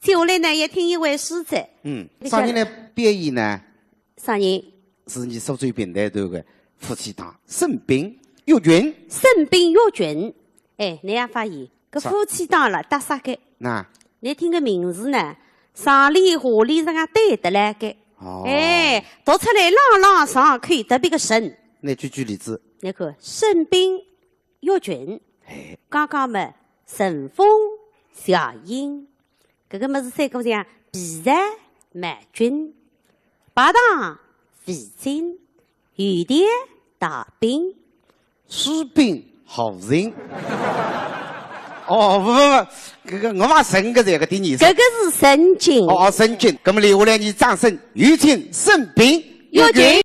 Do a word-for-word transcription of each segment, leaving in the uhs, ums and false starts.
接下来呢，要听一位诗者。嗯，啥人来表演呢？啥人？是伲苏州评弹团个夫妻档，沈冰、岳群。沈冰、岳群，哎，倷也发现，搿夫妻档了，搭煞个。喏。倷听个名字呢，上联下联实梗对得来个。哦。哎，读出来朗朗上口，特别个顺。倷举举例子。倷看，沈冰、 岳群，哎。刚刚么，顺风顺水，搿个么是三个字啊，避财卖君，白糖味精，油条大饼，吃饼好人。哦，勿勿勿，搿个我勿顺个，搿个第二声。搿个是顺劲。哦，哦，顺劲。搿么留下来，伲掌声有请沈冰、岳群。岳群。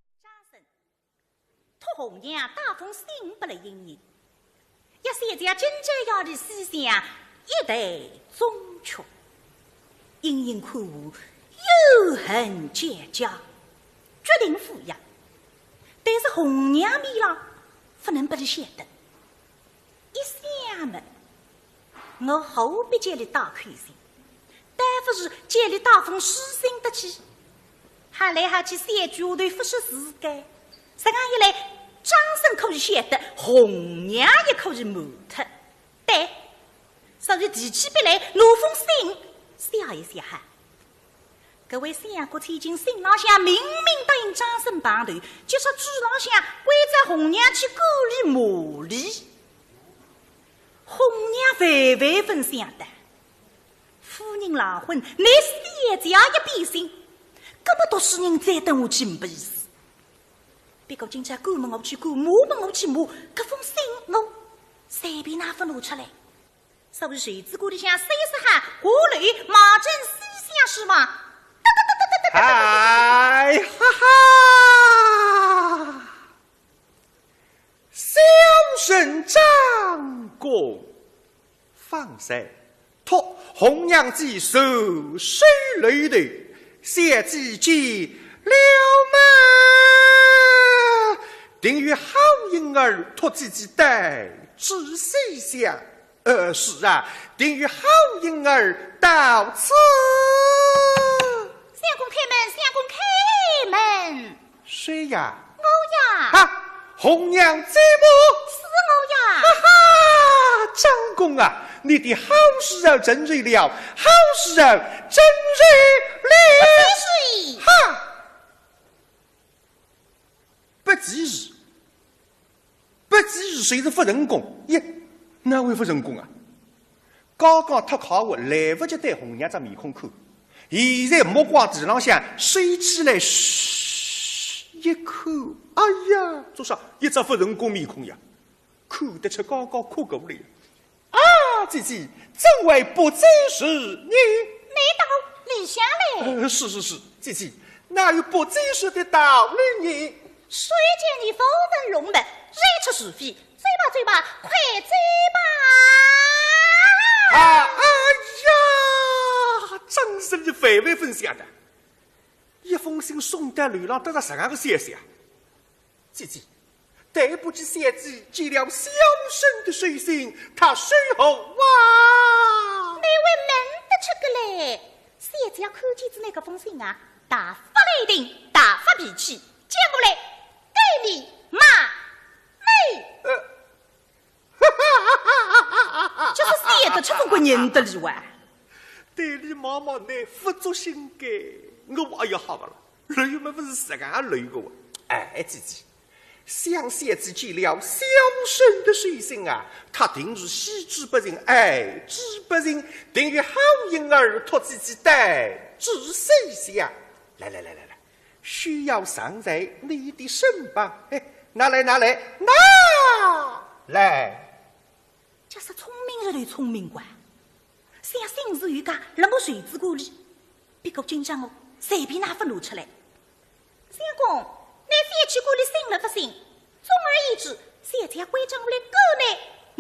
托红娘带封信拨了莺莺，要小姐今朝夜里西厢一对终曲。莺莺看后，又恨结痂，决定赴约。但是红娘面浪勿能拨俚晓得。 一想么，我何必叫俚带口信，倒不如叫俚带封书信得去。哈来哈去三句话头勿说事个，实梗一来，张生可以晓得，红娘也可以瞒脱。对，所以提起笔来，拿封信写一写哈。 搿位相公千金信浪向明明答应张生碰头，结果纸浪向关照红娘去管理马里。红娘万万勿想到，夫人赖婚，乃小姐一变心，搿么读书人再等下去呒不意思。不过今朝管么我去管，骂么我去骂，搿封信我随便哪哼勿拿出来。 所以袖子管里向收拾好，下楼望准西厢书房。哎，哈哈！小生张珙，方才托红娘姐守守楼头，小姐见了么，定有好人儿托姐姐带至西厢。 呃，是啊，定有好人儿到此。相公开门，相公开门。谁呀？我呀。啊，红娘姐么？是我呀。哈哈，张珙啊，你的好事儿成瑞了，好事儿成瑞了。不是。哈！ 不济事，不济事就是勿成功。耶，哪会勿成功啊？刚刚脱口话，来不及对红娘只面孔看，现在目光地浪向收起来，嘘，一看，哎呀，做啥？一只勿成功面孔呀，看得出刚刚哭过来。 啊，姐姐，怎会不知是你？难道你想嘞？呃，是是是，姐姐，哪有不知是的道理呢？谁叫你舞文弄墨，惹出是非？走吧，走吧，快走吧！啊，哎呀，张生万万勿想到，一封信送到楼浪，得着实梗个消息啊！ 姐姐，对不起，小姐见了小生的书信，他如何啊？你还问得出个嘞？小姐看见仔倷搿封信啊，大发雷霆，大发脾气，接下来对你骂你。呃， 就是晓得出种个人得哩哇。对俚妈妈倷勿足心个，我哎呀好勿啦，楼么勿是实梗楼个哇。哎，姐姐，想小姐见了小生的书信啊，他定是喜之不尽，爱之不尽，定有好人儿托姐姐带至西厢。来来来来来， 书要尚在你的身旁，哎，拿来，拿来，拿来。就是聪明人头聪明个，想信是有个，辣我袖子管里，不过今朝我随便哪哼勿拿出来。相公，你勿要去管俚信了勿信， 总而言之，小姐关照我来告你、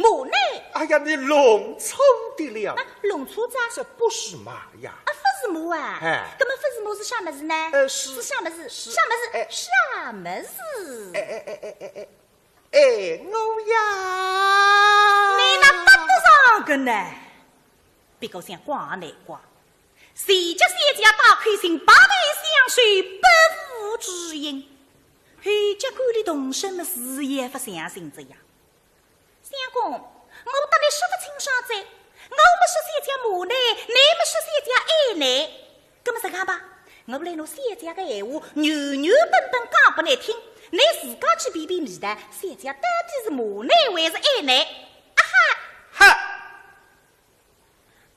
骂你。哎呀，你弄错的了。啊，弄错哉？这不是骂呀。啊，勿是骂啊？哎。搿么勿是骂是啥物事呢？呃，是。是啥物事？是。啥物事？哎。啥物事？哎，哎，哎，哎，哎，哎，我呀。你哪搭得上个呢？不过想怪也难怪，谁叫小姐大开心，白头相守，不负知音。后脚管俚动身么，是也勿相信哉呀。相公，我搭倷说得清爽哉，我没说小姐骂倷，倷没说小姐爱倷。葛么实梗吧，我来拿小姐个闲话原原本本讲拨倷听，倷自家去辨辨味道，小姐到底是骂倷还是爱倷？啊哈！哈！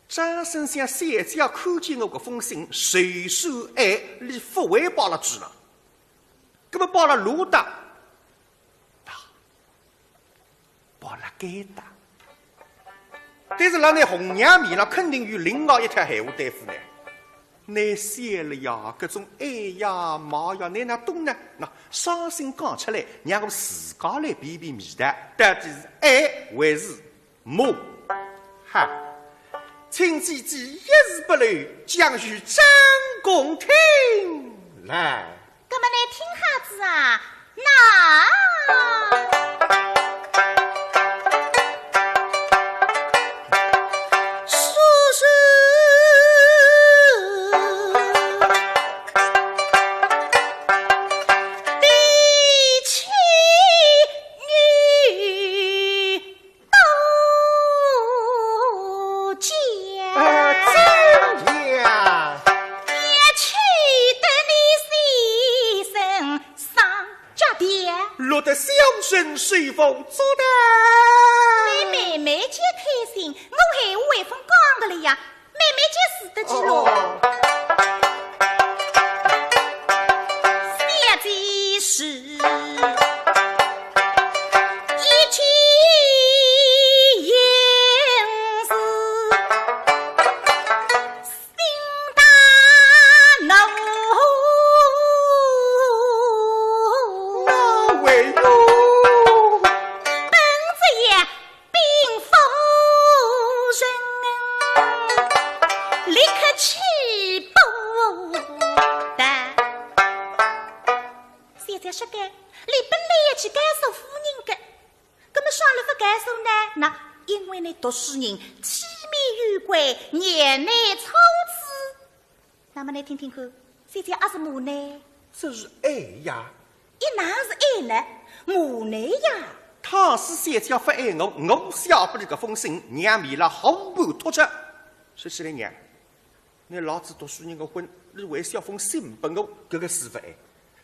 张生想小姐看见我搿封信，就算爱，俚勿会摆勒住了。葛么摆勒哪搭？啊，摆勒该搭。但是辣倷红娘面浪肯定有另外一条闲话对付倷。倷晓得呀，搿种爱呀、骂呀，倷哪懂呢？那伤心讲出来，让我自家来辨辨味道，到底是爱还是 骂。哈，请姐姐一字不漏，讲与张公听来。葛么倷听好仔啊，那说是的妻女 多讲。啊，怎样？也气得你先生上脚的。落得小生受服做的。你慢慢叫开心，我闲话还朆讲个了呀。 慢慢叫是得去咯。哦。小姐是一句言辞，心大怒。那为何？本子也 禀夫人，立刻起不得。小姐说个，俚本来要去告诉夫人个，葛么啥了勿告诉呢？那因为倷读书人，体面有关，年岁初次。那么倷听听看，小姐阿是骂呢？这是爱呀。 一哪是爱呢？骂呢呀。倘使小姐勿爱我，我写拨俚搿封信，让俚辣河畔脱罪。说起来娘，倷老子读书人个婚，俚还写封信拨我，搿个是勿爱。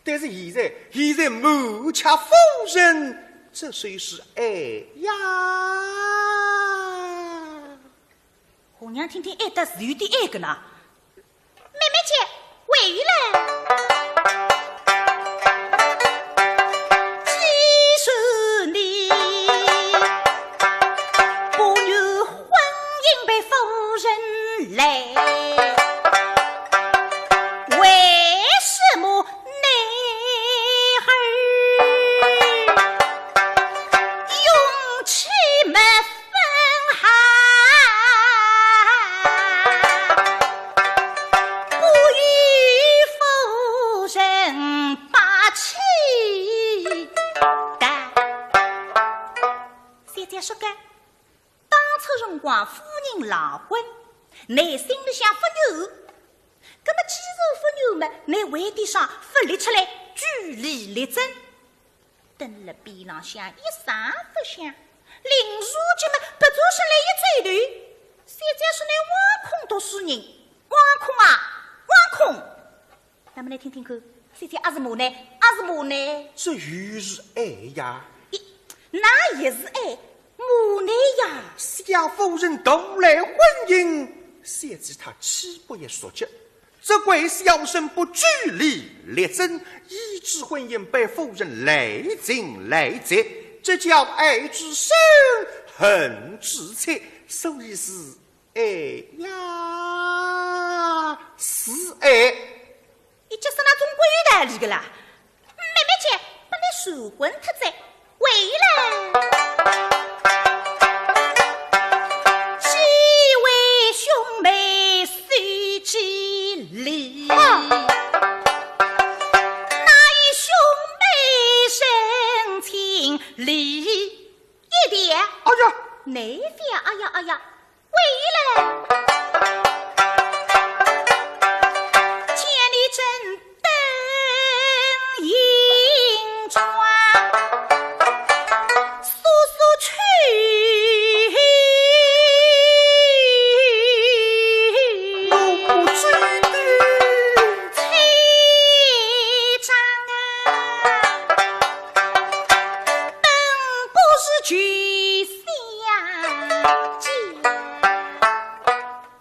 但是现在，现在瞒却夫人，这算是爱呀。红娘听听，爱得是有点爱个呢。 慢慢叫，回来。既然你不愿婚姻陪夫人来，为什么男儿勇气没 分毫，不与夫人把气的。小姐说个，当初辰光夫人赖婚，倷心里向勿愿，葛么既然勿愿么，倷为点啥勿立出来据理力争？ 蹲辣边浪向一声勿响，林书记么别转身来一走头，小姐说倷枉空读书人，枉空啊，枉空。那么倷听听看，小姐阿是骂呢，阿是骂呢？这又是爱呀。咦，那也是爱，骂呢呀。想夫人同来婚姻，小姐她岂不也说着？ 只怪小生不据理力争，以致婚姻被夫人累进累积，这叫爱之深，恨之切，所以是爱呀，是爱。伊讲啥呢，总归有道理个啦。 慢慢叫，拨倷传昏脱哉，回来。几位兄妹手机里，啊。哪一兄妹深情理一点？哎呀，哪点？哎呀，哎呀，回来。小姐。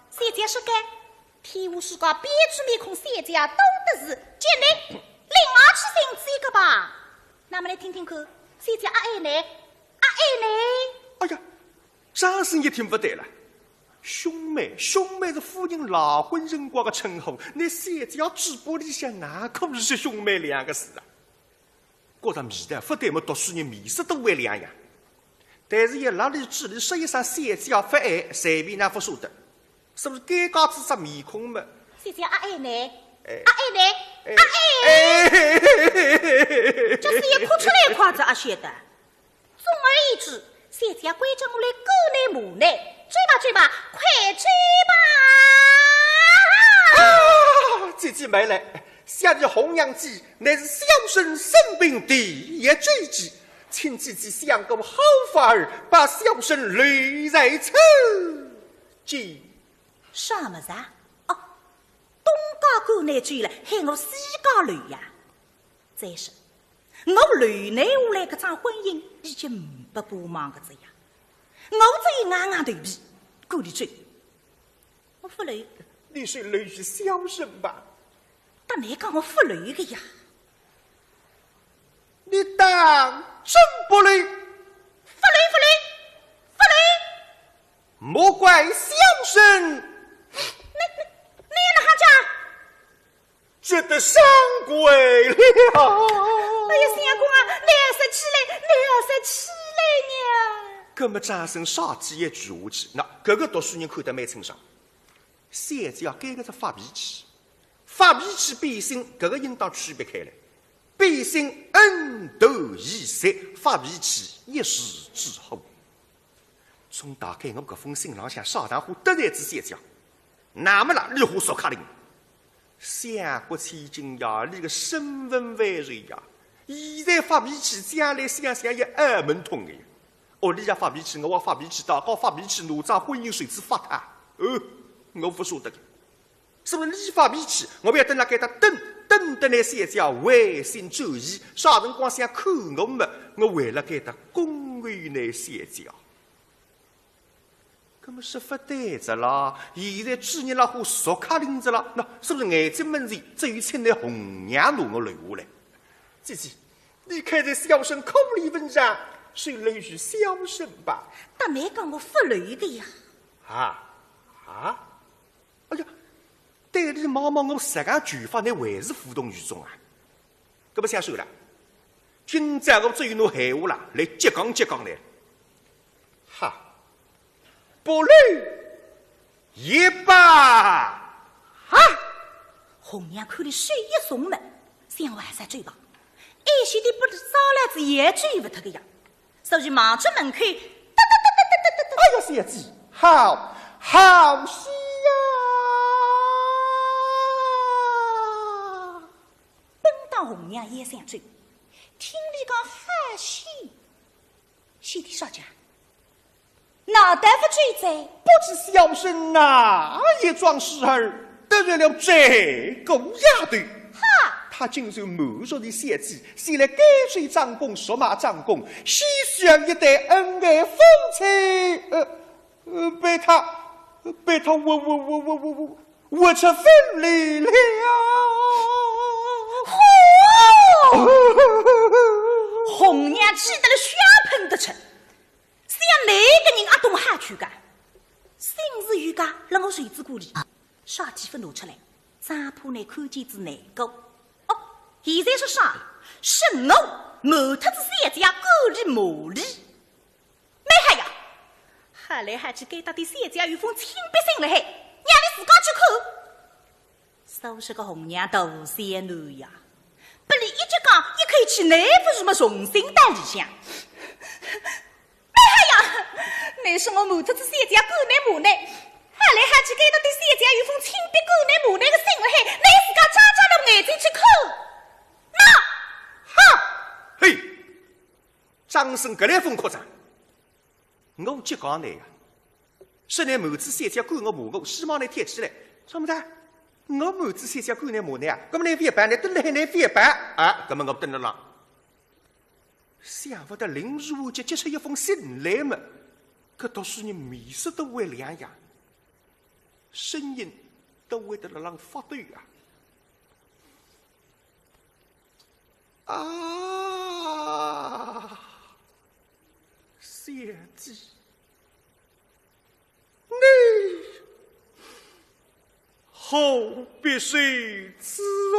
小姐说个，天下世界标致面孔小姐多得是，今日另外去寻仔一个吧。那么来听听看，小姐阿爱呢？阿爱呢？哎呀，张生一听勿对了，兄妹，兄妹是夫人赖婚辰光的称呼，那小姐嘴巴里向哪可是说兄妹两个字啊？ 觉着味道勿对么，读书人面色都会两样。但是伊拉里嘴里说一声小姐勿爱，随便哪勿舍得，是勿是尴尬仔只面孔么？小姐阿爱呢？哎。阿爱呢？哎。阿爱？哎。就是伊哭出来一块子阿晓得。总而言之，小姐关照我来告倷骂倷，走吧走吧，快走吧！啊，姐姐慢来， 想你红娘姐乃是小生生平第一知己，请姐姐想个好法儿，把小生留在此。姐。啥么子啊？哦，东家赶倷走了，喊我西家留呀？再说，我留倷下来搿桩婚姻已经呒不把望个哉呀，我只有硬硬头皮，赶伊走。我勿留。你就留下小生吧。 搭倷讲我勿留个呀。你当真不留？勿留，勿留，勿留！莫怪小生，你，你，你哪哈讲？值得赏识了。哎呀，相公啊，你要生气嘞，你要生气嘞呢。搿么张生煞气一句下去，那搿个读书人看得蛮清爽。 小姐要改个只发脾气，发脾气比心，搿个应当区别开来。比心恩断义绝，发脾气一时之火。总大概我搿封信浪向啥场化得罪仔小姐，那么啦，你话说开了。想过千金呀，你个身份位置呀，现在发脾气，将来想想也暗门痛个呀。 哦，你也发脾气，我也发脾气，大家发脾气，哪桩婚姻随之发脱。哦，我勿舍得个。是勿是你发脾气，我要蹲辣该搭等，等得倷小姐回心转意，啥辰光想看我么，我为了该搭恭候倷小姐。搿么是勿对哉啦，现在主人辣火烧卡林子了，那是勿是眼睛门前只有请倷红娘拿我留下来？姐姐， 你看在小生可怜份上，就留下小生吧。搭倷讲我勿留个呀。啊？啊？哎呀，对你妈妈我实梗劝法，倷还是无动于衷啊？搿么想算了，今朝我只有拿闲话啦，来激讲激讲来。哈，不留 也罢。哈！红娘看伊手一松么，想还是走吧，一歇地不知早来子也走勿脱个呀，所以望仔门口，哒哒哒哒哒哒哒哒。哎呀，小姐，好，好戏呀！本当红娘也想走，听伊讲好戏，戏里啥讲？ 哪得勿走哉？不知小生哪一桩事儿得罪了这个丫头。哈！她竟然瞒着你小姐，前来跟随张公，说骂张公，戏谑一对恩爱夫妻，呃，呃，被她，被她活，活，活，活，活，活，活出风来了。嚯！红娘气得了血喷得出。 想哪个人阿懂好句个？心事有个，让我谁知故里。啥地方拿出来？张婆呢看见仔难过。哦，现在说啥？是我瞒脱仔小姐，故里瞒伊。蛮好呀，好来好去，该搭对小姐有封亲笔信了嘿，让伊自家去看。 说是个红娘大仙女呀，拨伊一激讲，一口气，难不是么重新到里向。蛮好呀，倷说我瞒脱仔小姐，赶倷骂倷，好来好去，该搭对小姐有封亲笔赶倷骂倷个信了嘿，倷自家眨眨了眼睛去看。喏，哈，嘿，张生搿来疯狂哉。 我激讲倷呀，是倷瞒仔小姐赶我骂我，希望倷贴起来，啥么子？我瞒仔小姐赶倷骂倷啊？搿么倷覅办，倷蹲辣海倷覅办啊？搿么我蹲辣浪。想勿到临时完结寄出一封信来么，搿读书人面色侪会两样，声音侪会得辣浪发抖啊。啊，小姐，你何必如此哦？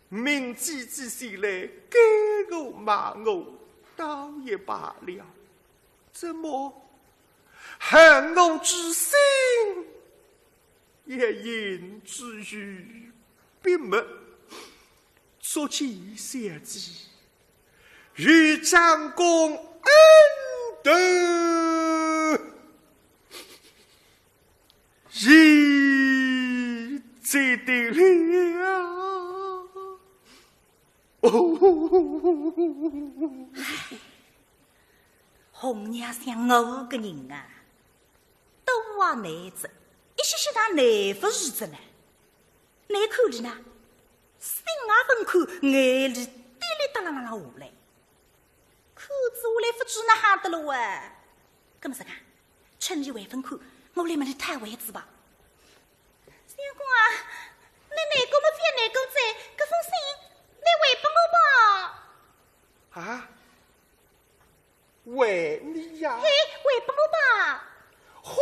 明知之事来，该我骂我倒也罢了，怎么恨我之心也言之于笔墨？足见小姐与张公恩德已尽的了。哦，红娘想我个人啊，多啊难子，一歇歇哪难勿住仔呢？难看俚呢，心也勿看，眼泪滴哩答啦啦啦下来。看仔下来勿知哪哈得了喂。搿么实梗，趁俚还勿看，我来问俚讨回子吧。相公啊，倷难过么勿要难过哉，搿封信倷还拨我吧。啊？还你呀？嘿，还拨我吧。吼，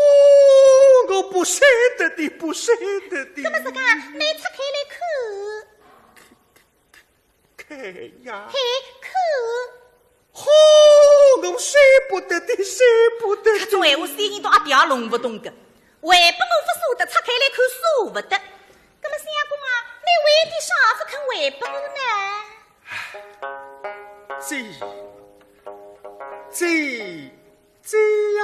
我勿舍得的，勿舍得的。搿么实梗，倷拆开来看。 看呀。嘿，看。吼，我舍不得的，舍不得的。搿种闲话，小人到阿爹也弄勿懂个。还拨我勿舍得，拆开来看舍勿得。搿么相公啊，倷为点啥勿肯还拨我呢？这，这， 这呀，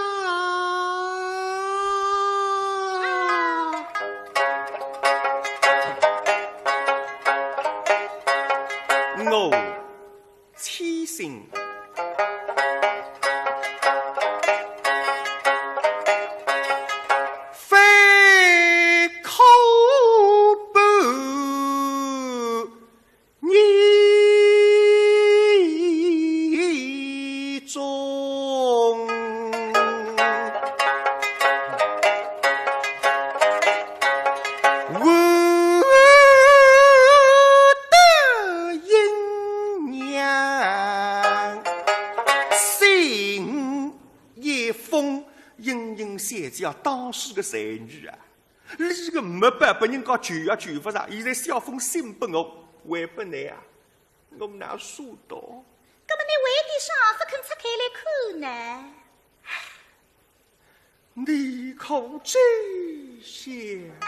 我痴心非可不。 你中我的英娘信一封。英英小姐当时个才女啊， 俚个没办法，人家求也求勿着，现在写封信拨我，还拨倷啊，我哪舍得？搿么倷为点啥勿肯拆开来看呢？你可知晓？哎。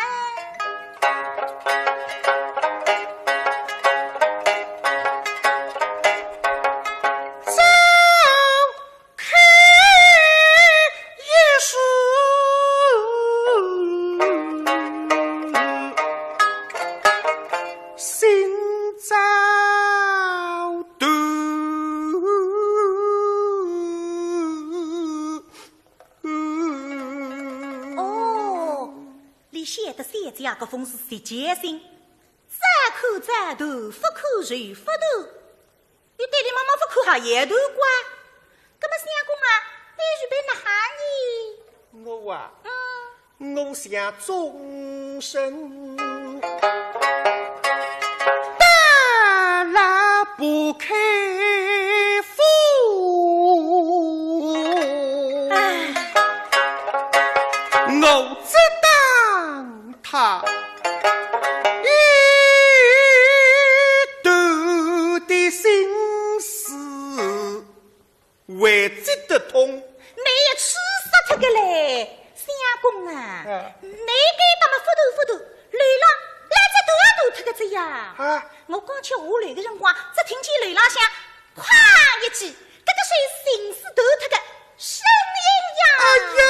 开一世心照头。哦，俚晓得小姐搿封是实梗信，照看照头，勿看就勿头。 倷对俚望望勿看还要头怪？搿么相公啊，倷预备哪哈呢？我啊，嗯。我想终身打老不开封。哎。我只当 他一段的心事还记得通。倷要气煞脱个嘞，相公啊，啊。倷该搭么勿断勿断，楼浪来只断也断脱个哉呀。啊。我刚才下楼个辰光，只听见楼浪向 哐一记，搿个是心事断脱个声音呀。哎呀，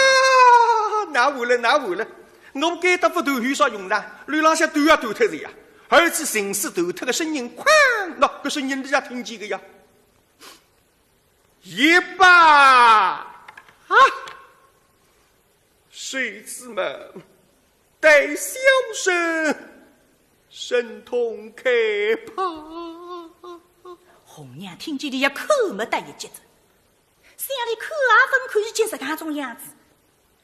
哪会了，哪会了？我该搭勿断有啥用啦？楼浪向断也断脱哉呀，而且心事断脱个声音，哐，喏，搿声音俚也听见个呀。也罢，啊，谁知嘛，待小生忍痛开吧。”红娘听见俚要看末得一急哉，想俚看也勿看，已经实梗种样子，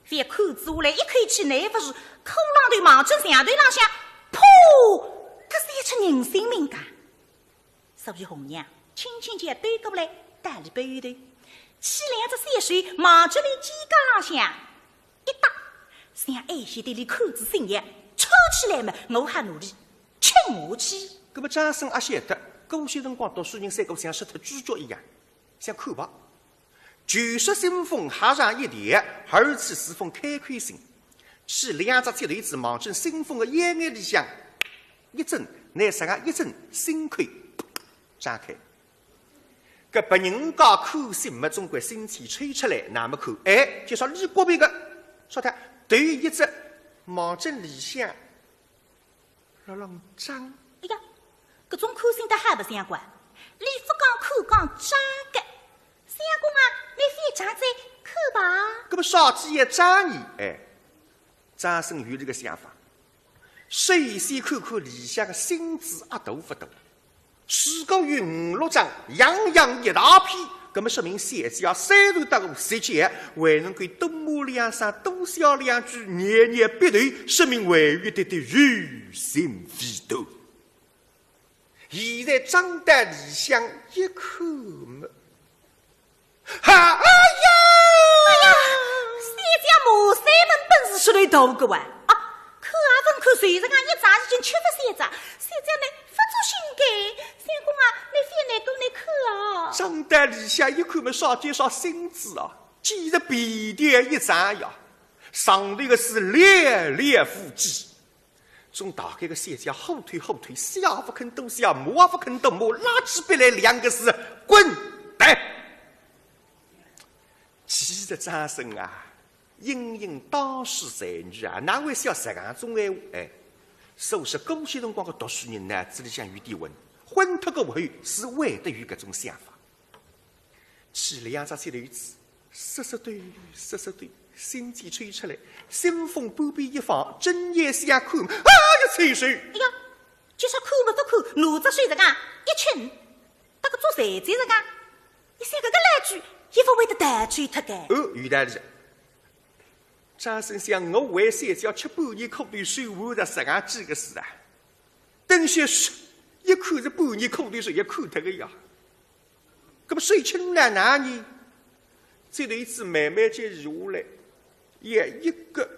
覅看仔下来，一口气耐勿住，骷阡头望准墙头浪向，噗，搿是一出人性命噶。所以红娘轻轻叫兜过来，到俚背后头，起两只小手望准俚肩胛浪向一搭，像爱惜对俚看仔心一样，抽起来末，我好努力吃下去。搿么张生阿晓得，搿歇辰光读书人三个像失脱知觉一样，想看吧。就说新风吓上一跳，而且是风开开心，起两只脚头子望准新风个眼眼里向一震，拿实梗一震，心口张开。搿别人家看心末总归心气吹出来，那么看，哎，就说李国民个，说他头一只望准里向 辣浪张。哎呀，搿种看心倒还勿像话，俚勿讲看讲张个。相公啊，倷覅张哉，看吧。搿么啥体要张呢？哎，张生有这个想法，首先看看里向个心子阿大勿大。如果有五六张，样样一大批，搿么说明小姐虽然得过实梗，还能够多骂两声，多笑两句，捏捏鼻头，说明还有一点点余情未到。现在张到里向一看么，哈，哎呀！哎呀，小姐骂三门本事是来大个哇！啊，看也勿看，随着讲一张已经吃勿消哉，小姐倷勿足心个，相公啊，倷覅难过，倷看啊。张到里向一看么，啥叫啥心子啊，简直皮条一张呀，上头个水连连无际。 总大概个小姐后退后退，笑也勿肯多笑，骂也勿肯多骂，拉起笔来两个字，滚蛋！气得张生啊，隐隐当时才女啊，哪会笑实梗种闲话？哎，所以说过歇辰光个读书人呢，脑子里向有点昏，昏脱过后是会得有搿种想法。 起两只脚头子，瑟瑟抖，瑟瑟抖，心气吹出来，新风半边一放，正要想看，啊呀，脆手！哎呀，就说看么勿看，拿只手实梗一揿，搭个捉贼贼实梗，一想搿个老鬼，也勿会得逃走脱个。哦，有道理。张生想，我为小姐吃半年苦头，手腕着实梗几个字啊？等歇是一看是半年苦头，是要看脱个呀。 搿么水清了哪呢？这头一只慢慢叫下来，也一个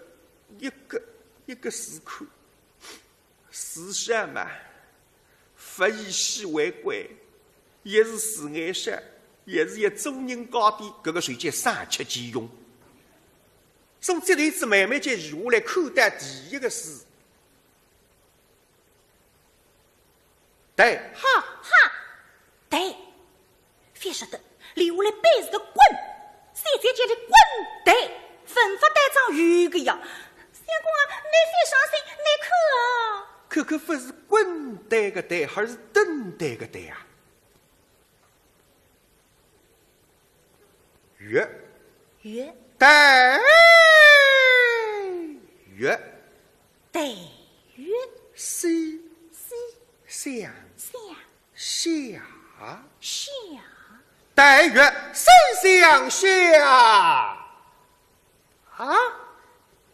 一个一个字看，字上嘛，勿以稀为贵，也是字眼上，也是一种人家的，搿个水叫上吃即用。从这头一只慢慢叫下来，看到第一个字， 对。哈哈，对。覅说得，留下来板子个滚，小姐叫俚滚对，文法当中有个呀。相公啊，倷覅伤心，倷看啊。看看勿是滚对个对，而是等待个待啊。 月。月。对。月。对。月。西。西。向。向。下。下。对。月。西。向。下。啊？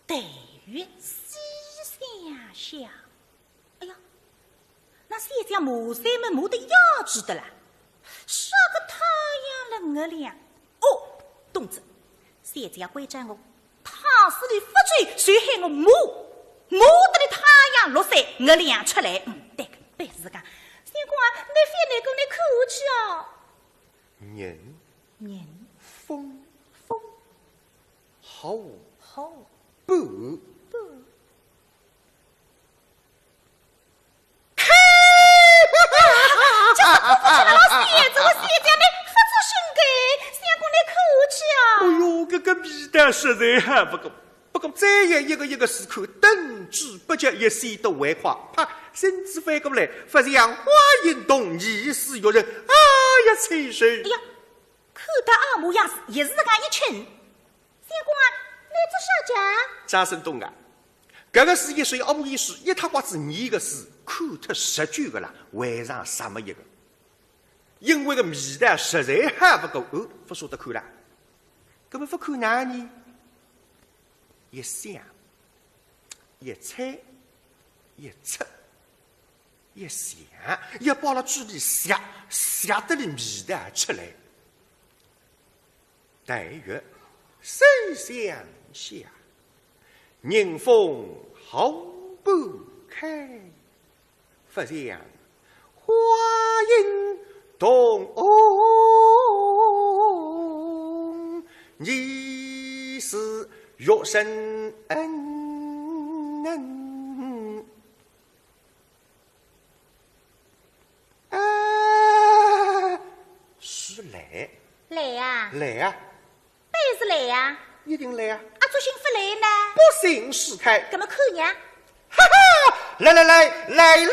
对。月。西。向。下。 哎呀，那小姐骂三门骂得要紧得啦，啥个太阳了月亮？哦，懂哉，小姐关照我，倘使俚勿走，就喊我骂，骂得俚太阳落山，月亮出来。嗯，对个，板子讲，相公啊，倷覅难过，倷看下去啊。人。人。风。风。 好。好。半。半。这是我小姐，我小姐倷勿足心个，相公倷看下去啊。哎哟，搿个味道实在还勿够。不过再也一个一个字看，等之不及，一些都还快。啪，身子翻过来，发现花影洞，疑似有人。哎呀，气人！哎呀，看到阿模样子，也是搿样一群。 相公啊，倷做啥介？张生懂啊，搿个是一首阿模一式，一塌刮子二个字，看脱十九个了，还剩十么一个。因为搿味道实在好勿过，哦，勿舍得看了。搿么勿看哪呢？一想，一猜，一吃，一想，要摆辣嘴里吸，吸得里味道出来。 但愿思想下，迎风好不开，不想花影动红，疑是月神恩。 啊，是来。来呀？来呀？必是来呀？一定来呀？啊，作兴勿来呢？不信试看。搿么看呀？哈哈，来来来，来了！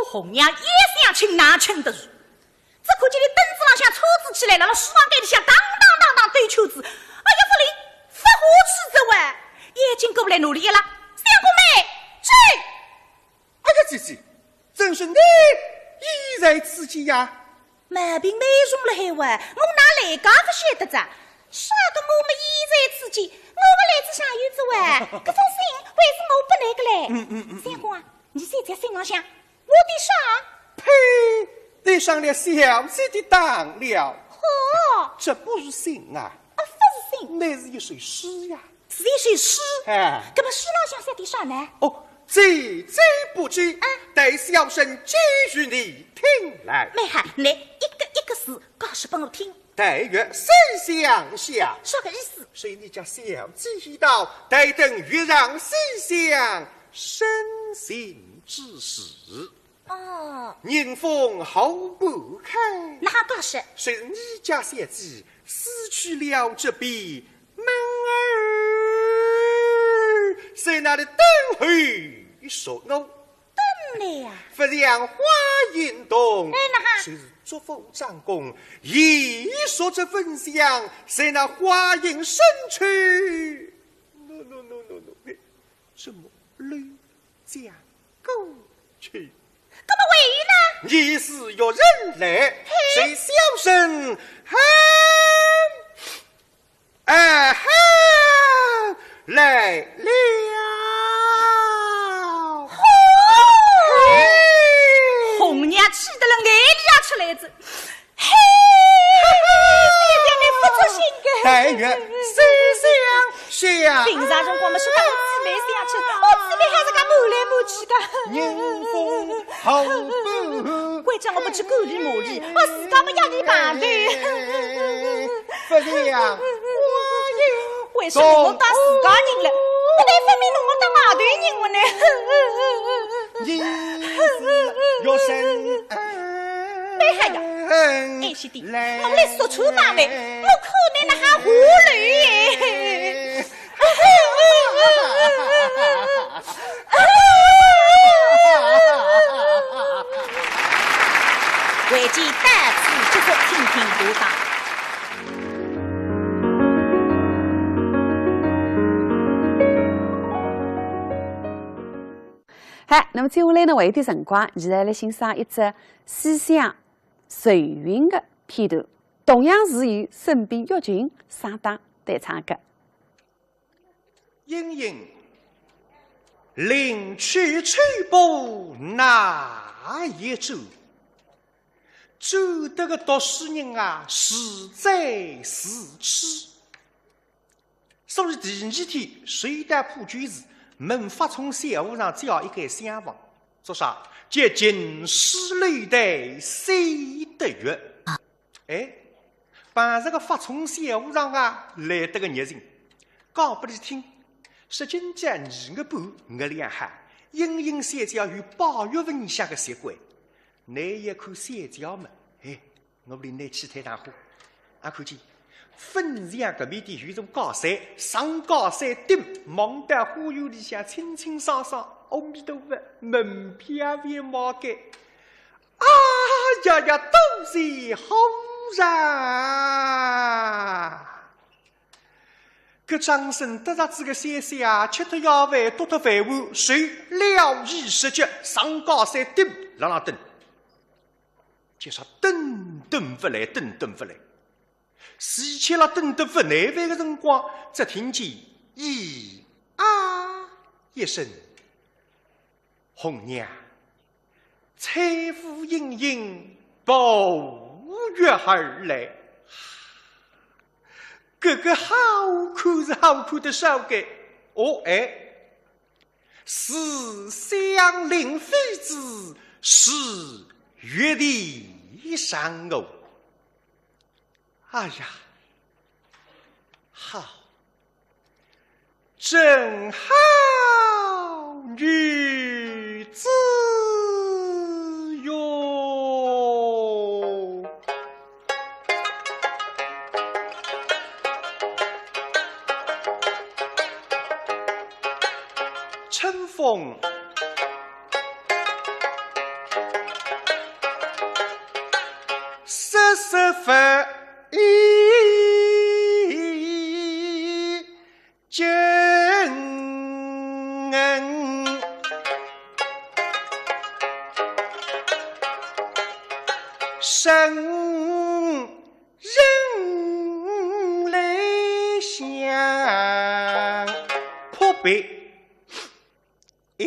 红娘一想，轻哪轻得住。 只看见伊凳子浪向抽仔起来，辣辣书房间里向当当当当兜圈子。哎呀，勿灵，勿下去哉喂！眼睛过来努力一拉，相公妹，去！哎呀，姐姐，怎是你也在此间呀？毛病蛮重了海喂，我哪来介勿晓得哉？啥个我么也在此间，我么来仔啥有哉喂？搿封信还是我拨倷个嘞。嗯嗯嗯嗯。相公啊，你写在信浪向 我的啥？呸！你上了小姐的当了。嚯！这不是信啊，啊，不是信。那是一首诗呀。是一首诗？哎。搿么诗浪向写的啥呢？哦，姐姐不知，啊。待小生寄与你听来。蛮好，来，一个一个字，告示拨我听。 但愿思想下。啥个意思？随你家小姐一道，待等月上西厢，身行之时。哦。迎风好不开。哪哈解释？随你家小姐死去了这边，门儿在那里等候说我。 等来呀。不想花影动，哎，哪哈？就是祝福张公，一说这封信，在那花影深处，喏喏喏喏喏，怎么溜讲过去？搿么为呢？疑是有人来，嘿。随小生喊 啊哈，来了！嘿！红娘气得了眼泪也出来哉。嘿！现在你勿作兴个。但愿思想下。平常辰光么是当姊妹相称，我姊妹还是介瞒来瞒去个。迎风 好不？关照我勿去管理马里，我自家么要伊办的。不是呀，为什么我当自家人了，勿但分明弄我当外头人了呢？你是学生。蛮好呀，哎，是的，我来说出办法，我看你哪哈下来。 回见到此结束，请听下档。好，那么接下来呢，还有点辰光，现在来欣赏一只西厢愁云的片段，同样是由沈冰、玉琴双档弹唱的。 莺莺，临去秋波哪一转？转得个读书人啊，自在自处。所以第二天，随到普救寺，问法冲小和尚借一间厢房，做啥？借近水楼台先得月。 哎，碰着个法冲小和尚啊，来得个热情。讲拨伊听，说今朝二月半，月亮好，莺莺小姐有八月份里向个习惯，倷也看小姐嘛，哎，我领倷去探探花。啊，看见粉墙搿面点有座假山，上假山顶，望到花园里向清清爽爽，阿弥陀佛，门票也买个。 啊呀呀，多谢和尚！搿张生得着仔个消息啊，吃脱夜饭，踱脱饭碗，随了意十脚，上高山顶辣辣等。就说等等勿来，等等勿来。齐巧辣等得勿耐烦个辰光，只听见“咦啊”一声，红娘 彩舞盈盈，步月而来。搿个好看是好看得少个，哦，哎，是香菱妃子，是玉帝上哦。 哎呀，好，真好女子哟！春风 瑟瑟拂衣巾，声声来响。扑鼻 一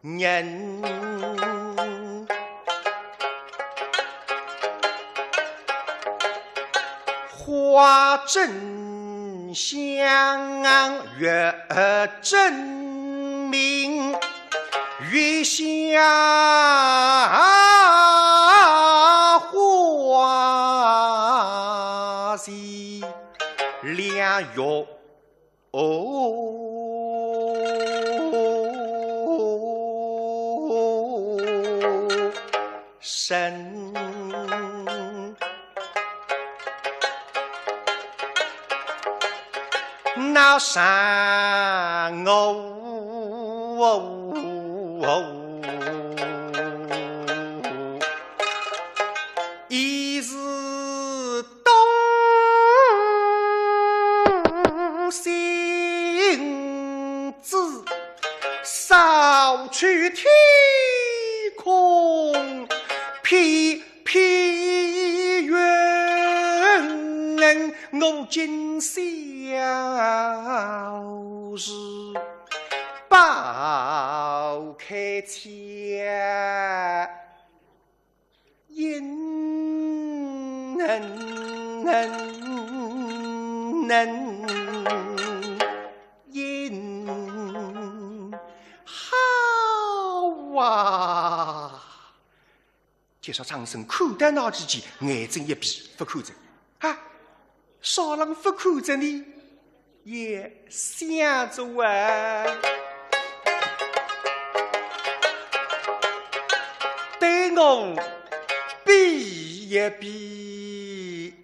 人花正香，月正明，月下花前 两月哦，生那山哦。 已是独生子，扫去天空披披云。我今宵是抱开千 音，音，好啊！就说张生看到那之间，眼睛一闭，勿看哉。啊，啥人勿看哉呢？ 也想着啊，对我比一比，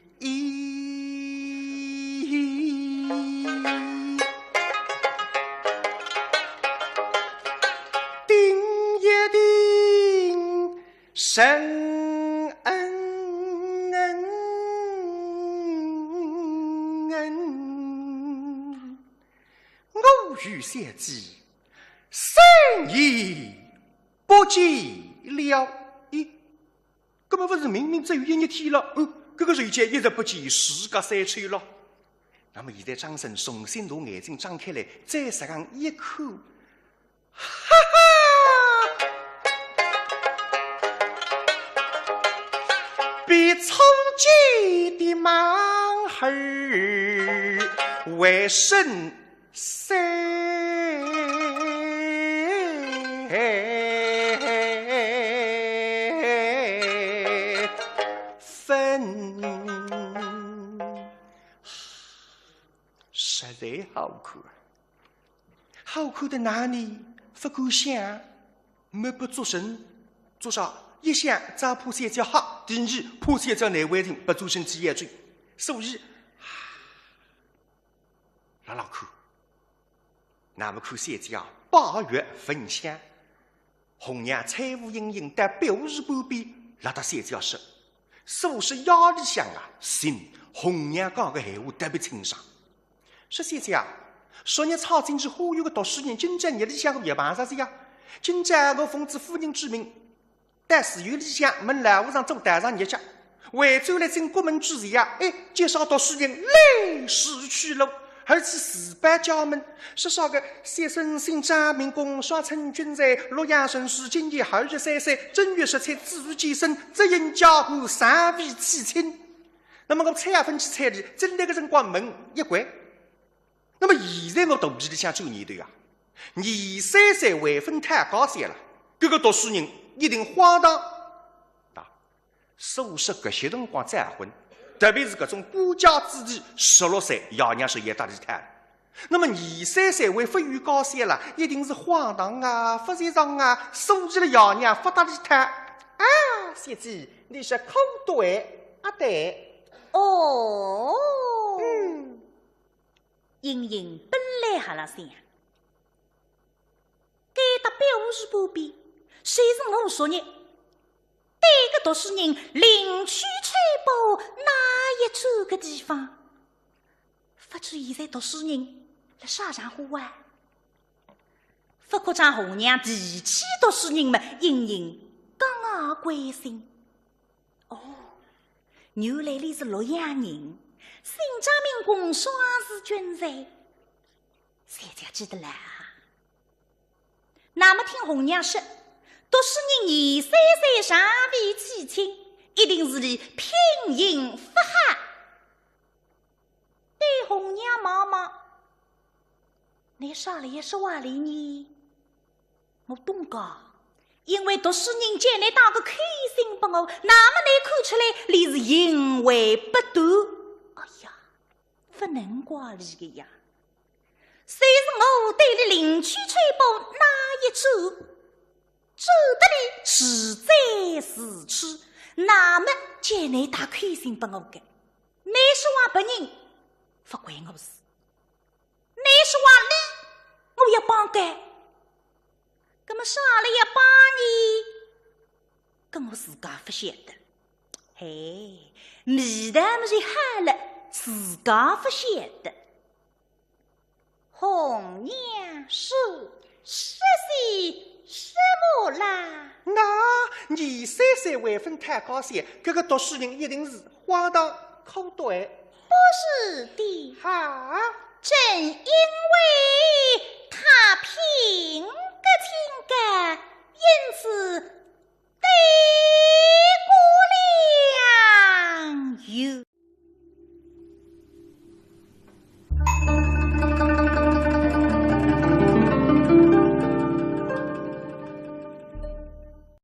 定一定， 承恩。我与小姐生已不见了。咦，搿么勿是明明只有一日天了？哦，搿个时间一日不见，时隔三秋了。那么现在张生重新拿眼睛张开来，再实梗一看， 哈哈，比初见的满儿还生三分。实在好看。 好看得哪里勿敢想，没不做声，做啥？一想，只怕小姐吓，第二，怕小姐难为情，勿做声体要紧。所以，辣辣看。那么看小姐啊，八月焚香，红娘翠舞盈盈，但表示半边，辣搭小姐说，说是夜里向啊，寻红娘讲个闲话特别清爽。说小姐啊，昨日闯进去花园个读书人，今朝夜里向个夜碰着仔呀。今朝我奉仔夫人之命，到寺院里向问老和尚做道场日脚，回转来进过门之时呀，哎，见上读书人累世去了。 而且自报家门，说啥个先生姓张名珙，双春捐财，洛阳进士，今年二十三岁，正月十七子时建生，只因家父尚未娶亲。那么我猜也勿去猜俚，正来个辰光门一关。那么现在我肚皮里向转念头啊，廿三岁还勿讨家小了，搿个读书人一定荒唐。啊， 所以说搿歇辰光再婚，特别是搿种官家子弟，十六岁爷娘是要搭俚讨。那么廿三岁还勿有家小了，一定是荒唐啊，勿实诚啊，所以了爷娘勿搭俚讨。啊，小姐，你说可对？啊，对。哦。嗯。 盈盈本来还辣想，该搭表示不便，就是我昨日对个读书人临去吹波那一转个地方，勿知现在读书人辣啥场化啊？勿觉着红娘提起读书人么，盈盈格外关心。 哦，原来俚是洛阳人，姓张名珙，双字君才。小姐记得来啊。那么听红娘说，读书人廿三岁尚未娶亲，一定是俚品行勿好。对红娘望望，倷啥了也说话哩呢？ 我懂个，因为读书人叫倷带个口信拨我，那么倷看出来俚是行为不端。哎呀，勿能怪俚个呀。就是我对俚临去吹波那一转，转得俚自在自处，那么叫倷带口信拨我个，倷说话别人勿关我事。 倷说话俚，我要帮个。搿么啥了要帮呢？搿我自家勿晓得。嘿，味道么是好了，自家勿晓得。红娘说，说些什么啦？那廿三岁还勿讨家小，搿个读书人一定是荒唐可对。 不是的。哈？正因为他品格清高，因此